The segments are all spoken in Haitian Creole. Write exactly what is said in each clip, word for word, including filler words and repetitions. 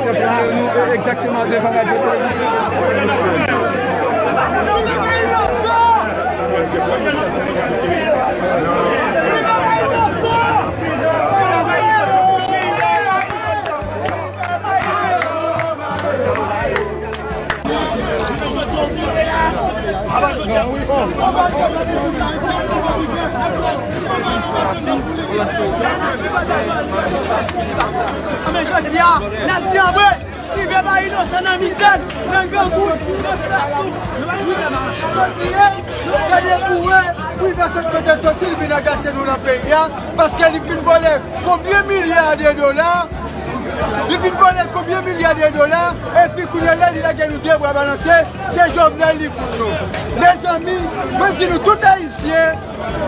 Premye nou, e, egzakteman devan radyo televizyon. Men jodi a, n ap di anmwe, rive bay inosan nan mizè, nan grangou, nan plas tou. Nou pa gen pwoblèm a kontinye, gade boure, pou li fè sot kote l soti, li vin agase nou nan peyi a, paske li fin vòlè konbyen milya de dola, li fin vòlè konbyen milya de dola, epi kounye a la, li lage nou de bra balanse, se Jovenel li fout nou. Mezanmi, mwen di nou tout Ayisyen,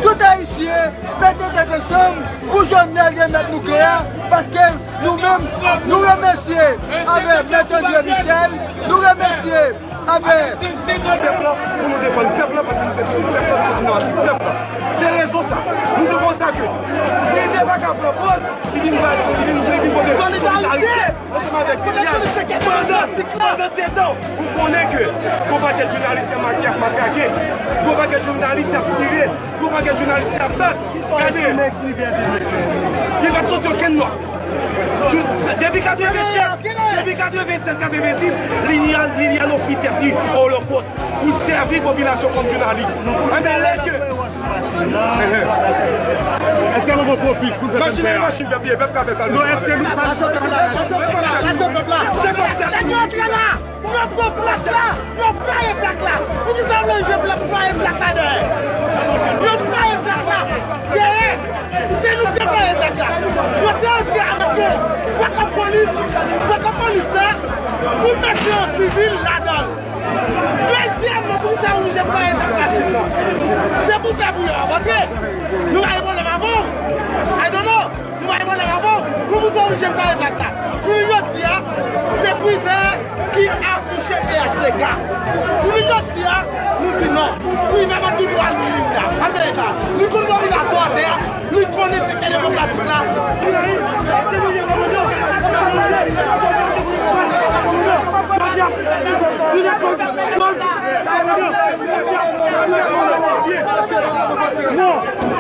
tout Ayisyen, mete tèt ansanm pou Jovenel remèt nou kle a, paske nou menm, nou remèsye avè Mèt André Michel, nou remèsye avè pèp la, pou nou defann pèp la, paske nou se pitit pèp la, nou se jounalis pèp la. Se rezon sa, nou te konsa ke, li te pa ka pran pòz, li vin base, li vin, li vin pote solidarite ansanm avèk pèp la. Pandan, pandan se tan, ou konnen ke gon pakèt jounalis y ap ma-, y ap matrake, gon pakèt jounalis y ap tire, gon pakèt jounalis y ap bat. Gade, li pa t soti okenn nòt. Depi katrevennsèt, depi katrevennsèt, katrevensis, Liliane, Liliane ofri tèt li Holocaust pou sèvi popilasyon kòm jounalis. Anben, lè ke... Èske nou gon pwopis pou n fè sa n fè a? Machin, machin pèp li ye, pèp ka fè sa l vle. Non, èske nou... Lage pèp la, lage pèp la. Lage pèp la. Yo pran plak la! Yo pran plak la! Poukisa w vle jwe plak, pran plak la dèyè? Yo pran plak la dèyè! Se nou ki te pran plak la! Yo te antre avèk yo! Backup polis! Backup polis sa, pou mesye yo sivil ladan l! Dezyèmman, poukisa w oblije pran plak la sou nou? Se pou fè pou yo rankontre! Nou pa gen pwoblèm avè w! I don't know! Nou pa gen pwoblèm avè w, nou bezwen oblije kare plak la. Jounen jodi a, se Privè ki akouche P H T K. Jounen jodi a, nou di non. Privè pa t gen dwa al mouri la. Sa l te deja. Li konn popilasyon atè a, li konnen sektè demokratik la. Non.